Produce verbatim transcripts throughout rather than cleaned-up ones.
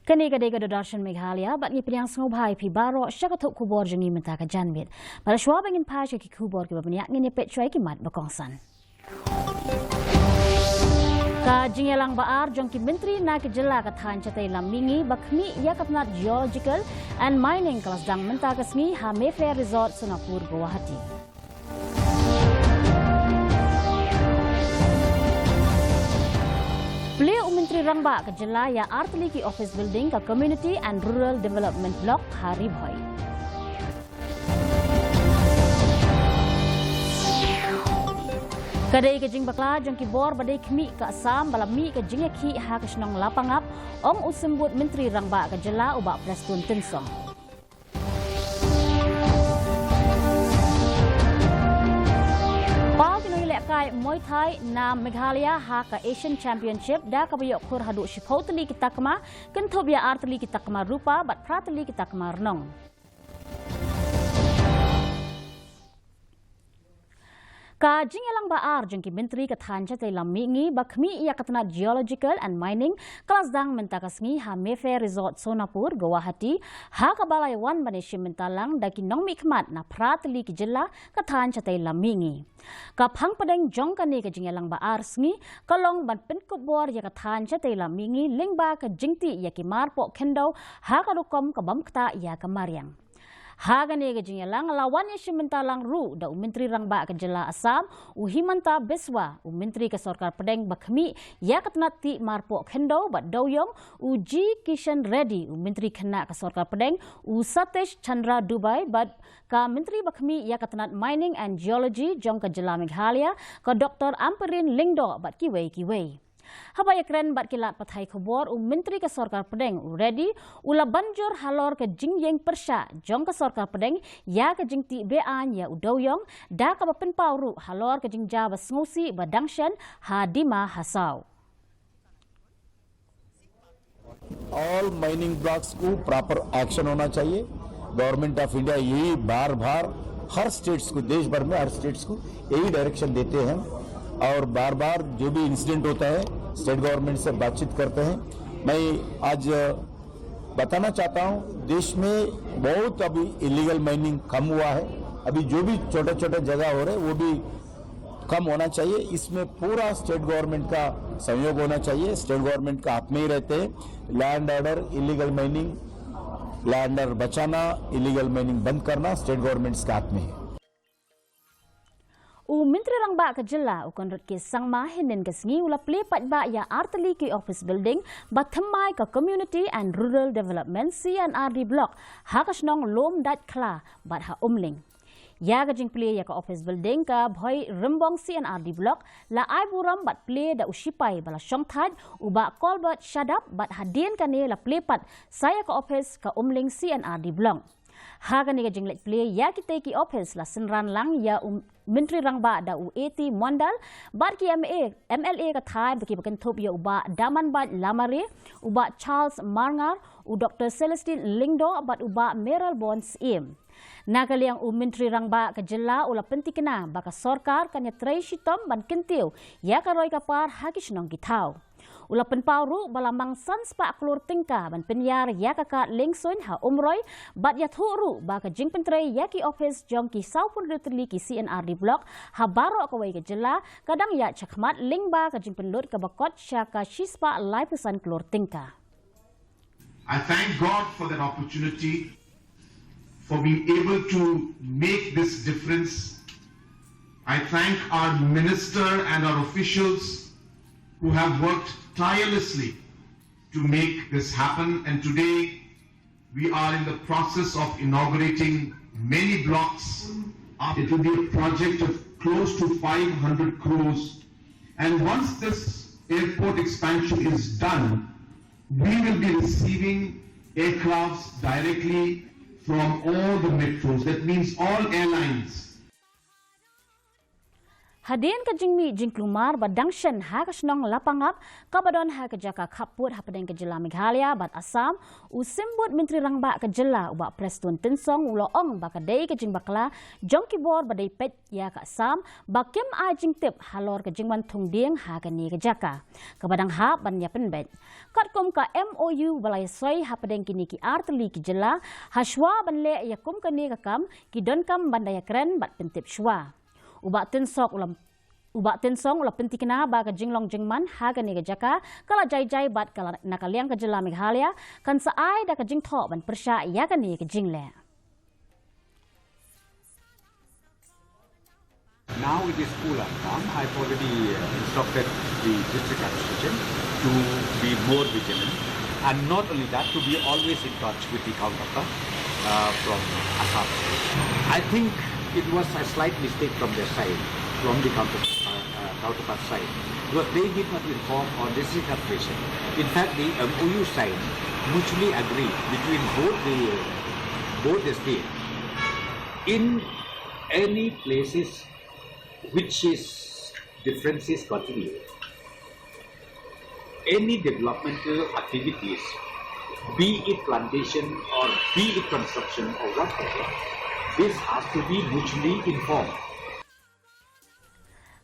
Kane ka dei ka Doordarshan Meghalaya, bad ngi pdiang sngewbha ïa phi baroh sha ka thup khubor jong ngi mynta ka janmiet. Bad shuwa ba ngin phai sha ki khubor kiba bniah, ngin ïa peit shuwa ïa ki mat ba kongsan. Ka jingïalang ba ar jong ki myntri na ka jylla ka thaiñ shatei lam mihngi ba khmih ïa ka tnat Geological and Mining ka la sdang mynta ka sngi ha Mayfair Resort, Sonapur, Guwahati. Plie u Myntri Rangbah ka jylla ïa artylli ki office building ka Community and Rural Development Block ha Ri Bhoi. Ka dei ka jingbakla jong ki bor ba dei khmih ka Assam ba la mih ka jingïakhih ha ka shnong Lapangap, ong u Symbud Myntri Rangbah ka jylla u Bah Prestone Tynsong. Paw ki nongïalehkai Muay Thai na Meghalaya ha ka Asian Championship da kaba ïoh khur haduh shiphew tylli ki takma, kynthup ïa ar tylli ki takma rupa bad phra tylli ki takma rnong. Ka jingïalang ba ar jong ki myntri ka thaiñ shatei lam mihngi ba khmih ïa ka tnat Geological and Mining ka la sdang mynta ka sngi ha Mayfair Resort, Sonapur, Guwahati, ha kaba la ïawan ban ïashim bynta lang da ki nongmihkhmat na phra tylli ki jylla ka thaiñ shatei lam mihngi. Ka phang pdeng jong kane ka jingïalang ba ar sngi ka long ban pynkup bor ïa ka thaiñ shatei lam mihngi lyngba ka jingtih ïa ki marpoh khyndew ha ka rukom ka bym ktah ïa ka mariang. Ha kane ka jingïalang la wan ïashim bynta lang ruh da u Myntri Rangbah ka jylla Assam, u Himanta Biswa, u Myntri ka Sorkar Pdeng ba khmih ïa ka tnat tih marpoh khyndew bad dewïong, u G Kishan Reddy, u Myntri khynnah ka Sorkar Pdeng, u Satish Chandra Dubey bad ka Myntri ba khmih ïa ka tnat Mining and Geology jong ka jylla Meghalaya, ka Doktor Ampareen Lyngdoh bad kiwei kiwei. Haba ïakren bad ki lad pathai khubor, u Myntri ka Sorkar Pdeng u Reddy u la ban jur halor ka jingïeng pyrshah jong ka Sorkar Pdeng ïa ka jingtih be-aiñ ïa u dewïong, da kaba pynpaw ruh halor ka jingjia ba sngewsih ba dang shen ha Dima Hasao. ऑल माइनिंग ब्लॉक्स को प्रॉपर एक्शन होना चाहिए। गवर्नमेंट ऑफ इंडिया यही बार बार हर स्टेट्स को, देश भर में हर स्टेट्स को यही डायरेक्शन देते हैं और बार बार जो भी इंसिडेंट होता है, स्टेट गवर्नमेंट से बातचीत करते हैं। मैं आज बताना चाहता हूँ, देश में बहुत अभी इलीगल माइनिंग कम हुआ है। अभी जो भी छोटे छोटे जगह हो रहे, वो भी कम होना चाहिए। इसमें पूरा स्टेट गवर्नमेंट का सहयोग होना चाहिए। स्टेट गवर्नमेंट का हाथ में ही रहते हैं। लैंड ऑर्डर, इलीगल माइनिंग, लैंड ऑर्डर बचाना, इलीगल माइनिंग बंद करना स्टेट गवर्नमेंट्स के हाथ में है। U Myntri Rangbah ka jylla u Conrad K Sangma hynnin ka sngi u la plie paidbah ïa artylli ki office building ba thymmai ka Community and Rural Development C and R D Block ha ka shnong Lumdaitkhla bad ha Umling. Ïa ka jingplie ïa ka office building ka Bhoirymbong C and R D Block la ai burom bad plie da u shipai ba la shongthait u Bah Colbert Shadap bad hadien kane la plie pat sa ïa ka office ka Umling C and R D Block. Ha kane ka jingleit plie ïa kitei ki office la synran lang ïa u Myntri Rangbah da u A T Mondal bad ki M A, M L A ka thaiñ ba ki ba kynthup ïa u Bah Damanbait Lamare, u Bah Charles Marngar, u Doktor Celestine Lyngdoh bad u Bah Mayralborn Syiem. Na ka liang u Myntri Rangbah ka jylla u la pyntikna ba ka sorkar kan ïatrei shitom ban kyntiew ïa ka roi ka par ha ki shnong ki thaw. U la pynpaw ruh ba la mang san spah klur tyngka ban pynïar ïa ka kad liengsuiñ ha Umroi bad ïathuh ruh ba ka jingpyntrei ïa ki office jong ki sawphew tylli ki C and R D Block ha baroh kawei ka jylla ka dang ïaid shakhmat lyngba ka jingpynlut kaba kot sha ka shispah laiphew san klur tyngka. I thank God for that opportunity, for being able to make this difference. I thank our minister and our officials who have worked tirelessly to make this happen, and today we are in the process of inaugurating many blocks. It will be a project of close to five hundred crores, and once this airport expansion is done, we will be receiving aircrafts directly from all the metros. That means all airlines. Hadien ka jingmih jingkulmar ba dang shen ha ka shnong Lapangap, kaba don ha ka jaka khappud hapdeng ka jylla Meghalaya bad Assam, u Symbud Myntri Rangbah ka jylla u Bah Prestone Tynsong u la ong ba ka dei ka jingbakla jong ki bor ba dei peit ïa ka Assam ba kim ai jingtip halor ka jingwan thung dieng ha kane ka jaka, kaba dang hap ban ïa pynbeit. Katkum ka M O U ba la ïa soi hapdeng kine ki ar tylli ki jylla, ha shuwa ban leh ïa kum kane ka kam, ki donkam ban da ïa kren bad pyntip shuwa. U Bah Tynsong u la, u Bah Tynsong u la pyntikna ba ka jinglong jingman ha kane ka jaka ka la jai jai bad ka la, na ka liang ka jylla Meghalaya kan sa ai da ka jingthoh ban pyrshah ïa kane ka jingleh. Now it is cool and calm. I've already uh, instructed the district administration to be more vigilant, and not only that, to be always in touch with the counterpart uh, from Assam. I think it was a slight mistake from their side, from the counter, uh, uh, counterpart side, because they did not inform our district administration. In fact, the M O U signed mutually agreed between both the both the states in any places which is differences continue, any developmental activities, be it plantation or be it construction or whatever, this has to be mutually informed.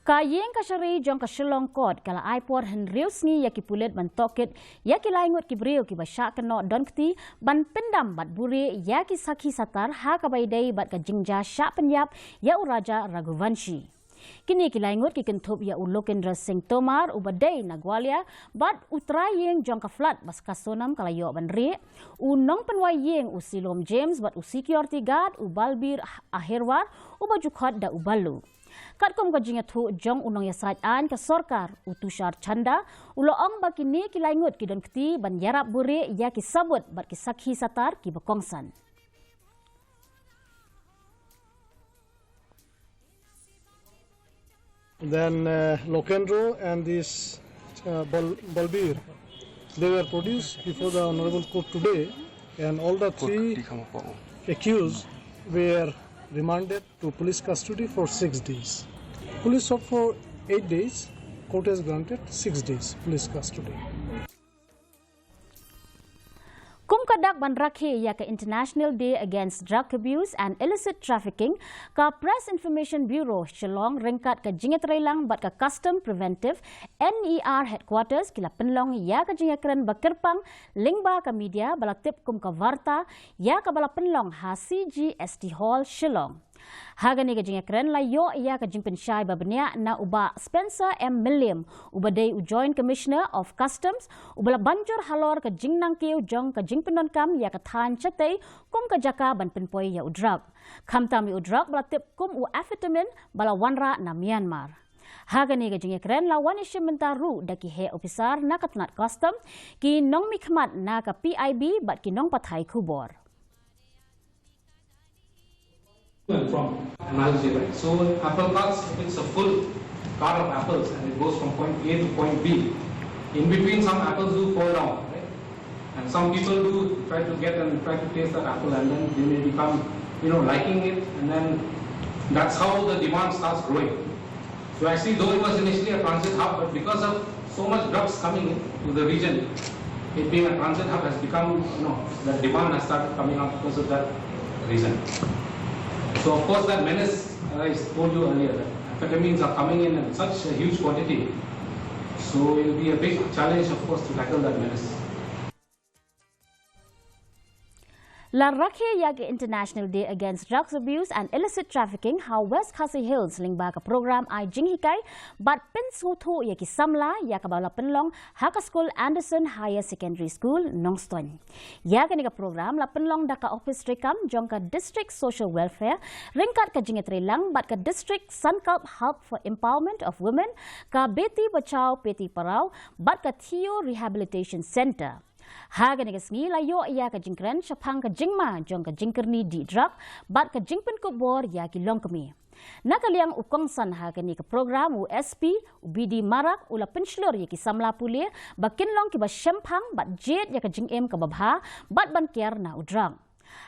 Ka ïing kashari jong ka Shillong Court ka la ai por hynriew sngi ïa ki pulit ban tohkit ïa ki lai ngut ki briew kiba shah kynnoh don kti ban pyndam bad buhrieh ïa ki sakhi satar ha kaba ïadei bad ka jingjia shah pynïap ïa u Raja Raghuvanshi. Kine ki lai ngut ki kynthup ïa u Lokendra Singh Tomar uba dei na Gwalior bad u trai ïing jong ka flat ba ka Sonam ka la ïoh ban rieh, u nongpynwai ïing u Silom James bad u security guard u Balbir Ahirwar uba ju khot da u Ballu. Katkum ka jingïathuh jong u nongïasaid aiñ ka sorkar u Tushar Chanda, u la ong ba kine ki lai ngut ki don kti ban ïarap buhrieh ïa ki sabut bad ki sakhi satar kiba kongsan. Then uh, Lokendra and this uh, Bal- Balbir, they were produced before the Honorable Court today, and all the three accused were remanded to police custody for six days. Police sought for eight days, court has granted six days police custody. Kum ka dak ban rakhe ïa ka International Day Against Drug Abuse and Illicit Trafficking, ka Press Information Bureau Shillong ryngkat ka jingïatreilang bad ka Custom Preventive N E R Headquarters ki la pynlong ïa ka jingïakren ba kyrpang lyngba ka media ba la tip kum ka Varta ïa kaba la pynlong ha C G S T Hall Shillong. Ha kane ka jingïakren la ïoh ïa ka jingpynshai ba bniah na u Bah Spencer M Mylliem uba dei u Joint Commissioner of Customs uba la ban jur halor ka jingnangkiew jong ka jingpyndonkam ïa ka thaiñ shatei kum ka jaka ban pynpoi ïa u drok. Khamtam ïa u drok ba la tip kum u amphetamine ba la wanrah na Myanmar. Ha kane ka jingïakren la wan ïashim bynta ruh da ki heh ophisar na ka tnat Custom, ki nongmihkhmat na ka P I B bad ki nongpathai khubor. And from analogy, right? So apple carts, it's a full cart of apples and it goes from point A to point B. In between, some apples do fall down, right? And some people do try to get and try to taste that apple and then they may become, you know, liking it, and then that's how the demand starts growing. So actually, though it was initially a transit hub, but because of so much drugs coming in to the region, it being a transit hub has become, you know, the demand has started coming up because of that reason. So of course, that menace, as I told you earlier, that amphetamines are coming in in such a huge quantity. So it will be a big challenge, of course, to tackle that menace. La rakhe ïa ka International Day Against Drugs Abuse and Illicit Trafficking ha West Khasi Hills lyngba ka program ai jinghikai bad pynsngewthuh ïa ki samla ïa kaba la pynlong ha ka skul Anderson Higher Secondary School, Nongstoiñ. Ïa kane ka program la pynlong da ka ophis treikam jong ka District Social Welfare ryngkat ka jingïatreilang bad ka District Sankalp Hub for Empowerment of Women, ka Beti Bachao Beti Padhao bad ka Theo Rehabilitation Centre. Ha kane ka sngi la ïoh ïa ka jingkren shaphang ka jingma jong ka jingkyrni dih drok bad ka jingpynkup bor ïa ki longkmie. Na ka liang u kongsan ha kane ka program, u S P, u B D Marak, u la pynshlur ïa ki samla pule ba kin long kiba shemphang bad jied ïa ka jingim kaba bha bad ban kiar na u drok.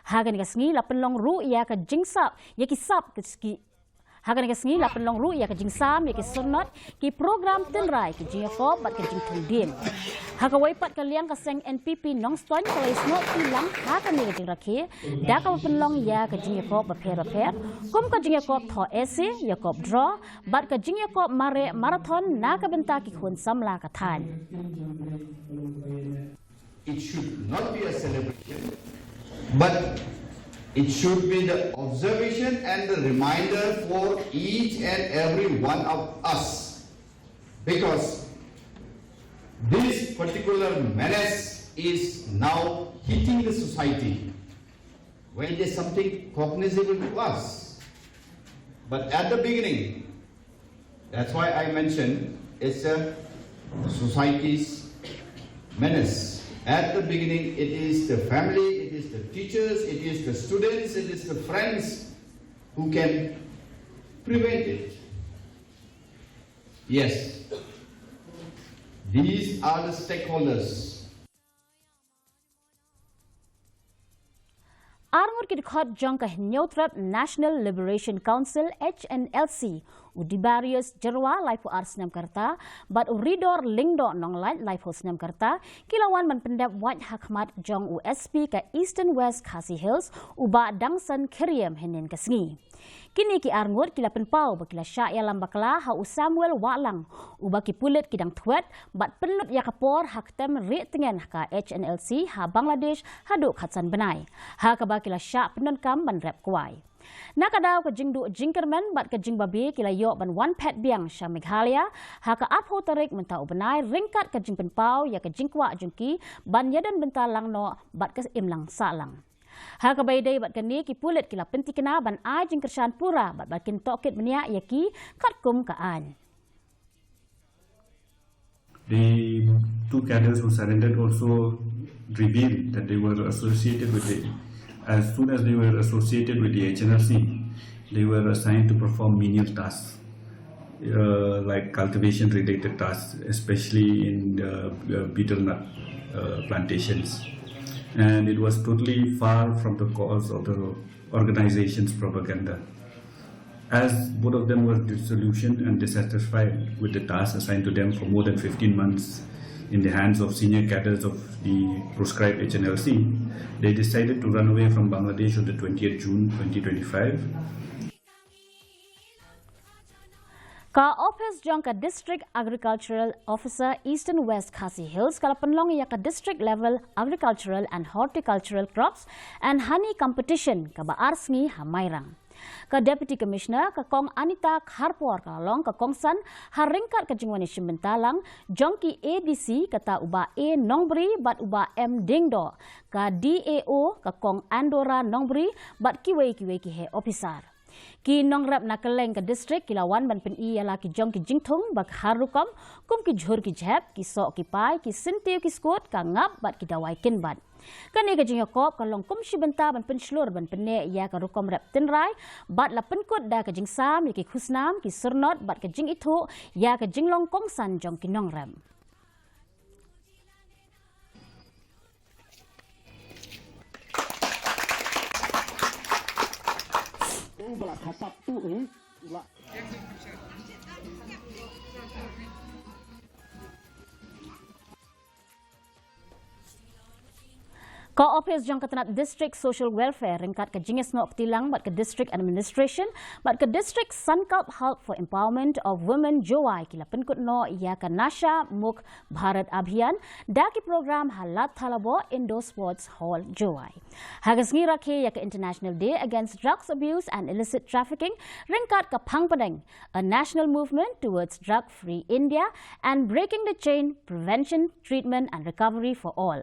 Ha kane ka sngi la pynlong ruh ïa ka jingsap ïa ki sap ki Ha kane ka sngi la pynlong ruh ïa ka jingsam ïa ki syrnod, ki program tynrai, ki jingïakob bad ka jingthung dien. Ha kawei pat ka liang ka seng N P P Nongstoiñ ka la ïasnoh kti lang ha kane ka jingrakhe da kaba pynlong ïa ka jingïakob bapher bapher, kum ka jingïakob thoh essay, ïakob draw bad ka jingïakob mareh marathon na ka bynta ki khun samla ka thaiñ. It should not be a celebration, but it should be the observation and the reminder for each and every one of us. Because this particular menace is now hitting the society. When it is something cognizable to us. But at the beginning, that's why I mentioned it's a society's menace. At the beginning, it is the family, it is the teachers, it is the students, it is the friends who can prevent it. Yes, these are the stakeholders. Arngut ki dkhot jong ka Hynñiewtrep National Liberation Council, H N L C, u Dibarius Jyrwa, laiphew ar snem ka rta, bad u Ridor Lyngdoh Nonglait, laiphew snem ka rta, ki la wan ban pyndep wait ha khmat jong u S P ka Eastern West Khasi Hills, u Bah Dangsan Khyriem, hynnin ka sngi. Kine ki arngut ki la pynpaw ba ki la shah ïalam bakla ha u Samuel Wahlang, uba ki pulit ki dang thwet bad pynlut ïa ka por ha ka tem rieh tngen ka H N L C ha Bangladesh haduh khatsan bnai, ha kaba ki la shah pyndonkam ban rep kwai. Na ka daw ka jingduh jingkyrmen bad ka jingbabe ki la ïoh ban wan phet biang sha Meghalaya ha ka arphew tarik mynta u bnai, ryngkat ka jingpynpaw ïa ka jingkwah jong ki ban ïadon bynta lang noh bad ka imlang sahlang. Ha kaba ïadei bad kane, ki pulit ki la pyntikna ban ai jingkyrshan pura bad ba kin tohkit bniah ïa ki katkum ka aiñ. The two cadres who surrendered also revealed that they were associated with the, as soon as they were associated with the H N L C, they were assigned to perform menial tasks, uh, like cultivation related tasks, especially in the uh, betel nut uh, plantations. And it was totally far from the cause of the organization's propaganda. As both of them were disillusioned and dissatisfied with the task assigned to them for more than fifteen months in the hands of senior cadres of the proscribed H N L C, they decided to run away from Bangladesh on the twentieth June twenty twenty-five. Ka ophis jong ka District Agricultural Officer Eastern West Khasi Hills ka la pynlong ïa ka District Level Agricultural and Horticultural Crops and Honey Competition kaba ar sngi ha Mairang. Ka Deputy Commissioner ka Kong Anita Kharpor ka la long ka kongsan ha ryngkat ka jingwan ïashim bynta lang jong ki A D C, kata u Bah A Nongbri bad u Bah M Diengdoh, ka D A O ka Kong Andora Nongbri bad kiwei kiwei ki heh ophisar. Ki nongrep na kylleng ka district ki la wan ban pyni ïa la ki jong ki jingthung ba har rukom, kum ki jhur ki jhep, ki soh ki pai, ki syntiew ki skud, ka ngap bad ki dawai kynbat. Kane ka jingïakob ka long kum shi bynta ban pynshlur ban pynneh ïa ka rukom rep tynrai bad la pynkut da ka jingsam ïa ki khusnam, ki syrnod bad ka jingithuh ïa ka jinglong kongsan jong ki nongrep. Ka ophis jong ka tnat District Social Welfare ryngkat ka jingïasnoh kti lang bad ka District Administration bad ka District Sankalp Hub for Empowerment of Women Jowai ki la pynkut noh ïa ka Nasha Mukt Bharat Abhiyan da ki program ha Lad Thalabo Indoor Sports Hall Jowai. Ha ka sngi rakhe ïa ka International Day Against Drugs Abuse and Illicit Trafficking ryngkat ka Phang Pdeng, A National Movement Towards Drug Free India and Breaking the Chain, Prevention, Treatment and Recovery for All.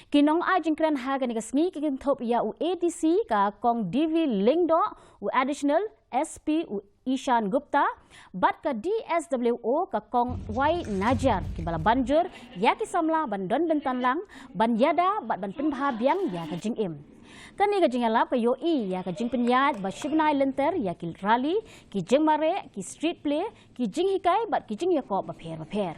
Ki nongai jingkren ha kane ka sngi ki kynthup ïa u A D C ka Kong D V Lyngdoh, u Additional S P u Ishan Gupta bad ka D S W O ka Kong Y Najiar, kiba la ban jur ïa ki samla ban don bynta lang, ban ïada bad ban pynbha biang ïa ka jingim. Kane ka jingïalap ka ïohi ïa ka jingpynïaid ba shibnai lynter ïa ki rally, ki jingmareh, ki street play, ki jinghikai bad ki jingïakob bapher bapher.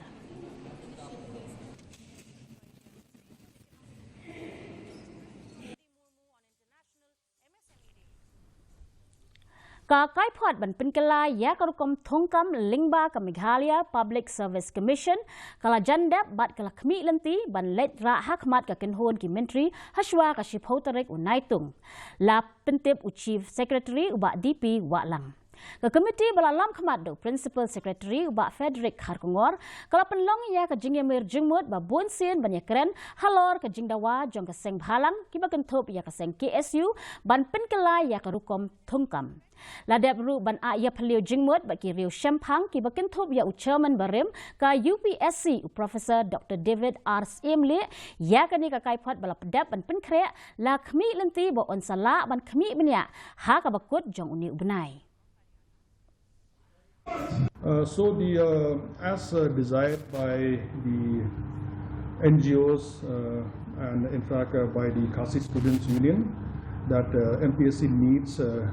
Ka kaiphod ban pynkylla ïa ka rukom thungkam lyngba ka Meghalaya Public Service Commission ka la jan dep bad ka la khmih lynti ban leit rah ha khmat ka kynhun ki myntri hashwa ka shiphew tarik u Naitung, la pyntip u Chief Secretary u Bah D P Wahlang. Ka komiti ba la lam khmat da u Principal Secretary u Bah Frederick Kharkongor ka la pynlong ïa ka jingïamir jingmut ba bun sien ban ïakren halor ka jingdawa jong ka seng bhalang kiba kynthup ïa ka seng K S U ban pynkylla ïa ka rukom thungkam. La dep ruh ban ai ïaphylliew jingmut bad ki riew shemphang kiba kynthup ïa u Chairman barim ka U P S C u Professor Doctor David R Syiemlieh ïa kane ka kaiphod ba la dep ban pynkhreh, la khmih lynti ba un sa lah ban khmih bniah ha kaba kut jong une u bnai. Uh, so the uh, as uh, desired by the N G Os uh, and in fact uh, by the Khasi Students Union, that uh, M P S C needs uh,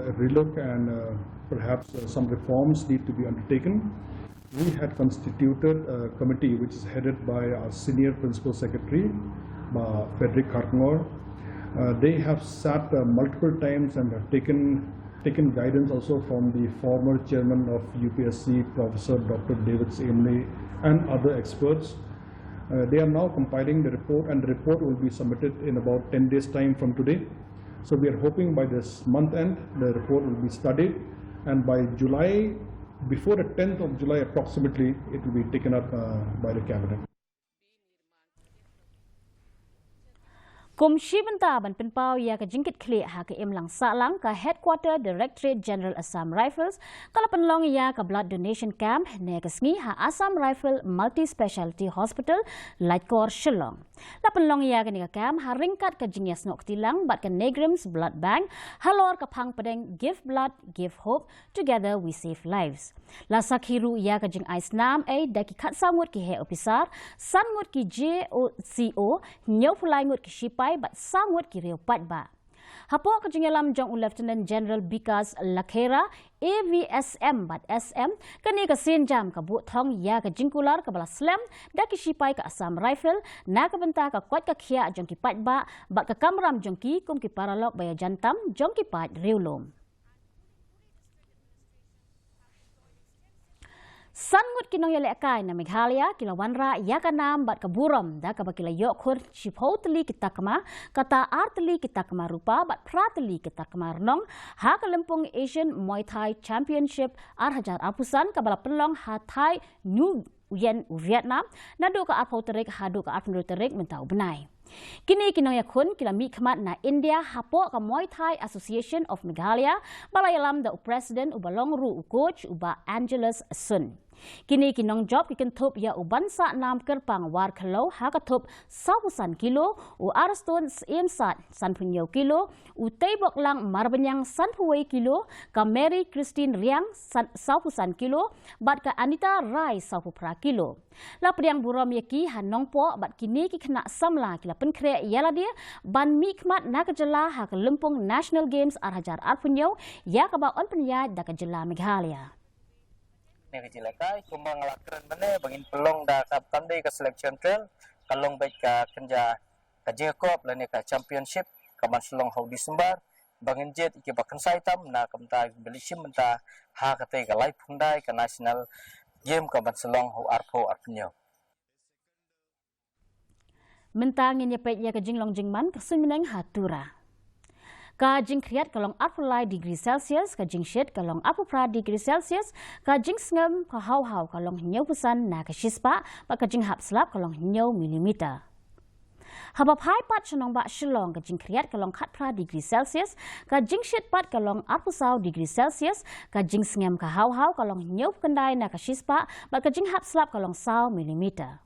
a relook and uh, perhaps uh, some reforms need to be undertaken. We had constituted a committee which is headed by our senior principal secretary, uh, Frederick Kharkongor. Uh, they have sat uh, multiple times and have taken taken guidance also from the former chairman of U P S C, Professor Doctor David Syiemlieh, and other experts. Uh, they are now compiling the report, and the report will be submitted in about ten days' time from today. So we are hoping by this month end, the report will be studied, and by July, before the tenth of July approximately, it will be taken up uh, by the cabinet. Kum shi bynta ban pynpaw ïa ka jingkitkhlieh ha ka imlang sahlang, ka Headquarter Directorate General Assam Rifles ka la pynlong ïa ka blood donation camp ne ka sngi ha Assam Rifle Multi Speciality Hospital, Laitkor, Shillong. La pynlong ïa kane ka camp ha ryngkat ka jingïasnoh kti lang bad ka NEIGRIHMS Blood Bank halor ka phang pdeng Give Blood, Give Hope, Together We Save Lives. La sakhi ruh ïa ka jingai snam ei da ki khatsaw ngut ki heh ophisar, san ngut ki J O C O, hynñiewphew lai ngut ki shipai bad saw ngut ki riew paidbah. Hapoh ka jingïalam jong u Lieutenant General Bikas Lakhera, A V S M bad S M, kane ka sienjam ka buh thong ïa ka jingkular kaba la slem da ki shipai ka Assam Rifle na ka bynta ka koit ka khiah jong ki paidbah bad ka kamram jong ki kum ki paralok ba ïajan tam jong ki paid riewlum. San ngut ki nongïalehkai na Meghalaya ki la wanrah ïa ka nam bad ka burom da kaba ki la ïoh khun shiphew tylli ki takma, kata ar tylli ki takma rupa bad phra tylli ki takma rnong ha ka lympung Asian Muay Thai Championship ar hajar arphew san kaba la pynlong ha Thai Nguyen, Vietnam, naduh ka arphew tarik haduh ka arphew hynriew tarik mynta u bnai. Kine ki nongïakhun ki la mihkhmat na India hapoh ka Muay Thai Association of Meghalaya ba la ïalam da u president uba long ruh u coach u Bah Angelus Sun. Kine ki nongjop ki kynthup ïa u Bansah Nam Kyrpang Warkhliew ha ka thup sawphew san kilo, u Arston Syiem Sat sanphew hynñiew kilo, u Teiboklang Marbaniang sanphew wei kilo, ka Mary Christine Riang san, sawphew san kilo, bad ka Anita Rai sawphew phra kilo. La pdiang burom ïa ki ha Nongpoh bad kine ki khynnah samla ki la pynkhreh ïa lade ban mihkhmat na ka jylla ha ka lympung National Games ar hajar arphew hynñiew ïa kaba yn pynïaid da ka jylla Meghalaya. Ne ka jylla kai kumba nga la kren mynne ba ngin pynlong da ka kam dei ka selection trial ka long bad ka kynja ka jingkop lane ka championship ka ban sa long ha u December ba ngin jied ïa ki ba kynsai tam na ka bynta ba la shim bynta ha katei ka laiphew khyndai ka national game ka ban sa long ha u arphew arphew hynñiew. Mynta ngin ïa peit ïa ka jinglong jingman ka suiñ bneng ha Tura. Ka jingkhriat ka long arphew lai degree Celsius, ka jingshit ka long arphew phra degree Celsius, ka jingsngem ka haw haw ka long hynñiewphew san na ka shispah, bad ka jinghap slap ka long hynñiew millimeter. Haba phai pat sha nongbah Shillong ka jingkhriat ka long khatphra degree Celsius, ka jingshit pat ka long arphew saw degree Celsius, ka jingsngem ka haw haw ka long hynñiewphew khyndai na ka shispah, bad ka jinghap slap ka long saw millimeter.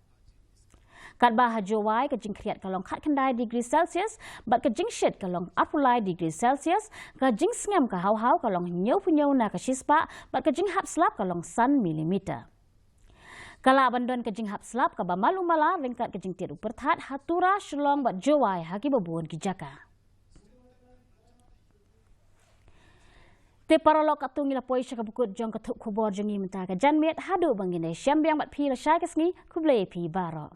Katba ha Jowai ka jingkhriat ka long khatkhyndai degree Celsius, bad ka jingshit ka long arphew lai degree Celsius, ka jingsngem ka haw haw ka long hynñiewphew hynñiew na ka shispah, bad ka jinghap slap ka long san millimeter. Ka lah ban don ka jinghap slap kaba malu mala ryngkat ka jingtied u pyrthat ha Tura, Shillong bad Jowai ha kiba bun ki jaka. Te paralok, katto ngi la poi sha kaba kut jong ka thup khubor jong ngi mynta ka janmiet, haduh ba ngin ïashem biang bad phi lashai ka sngi, khublei phi baroh.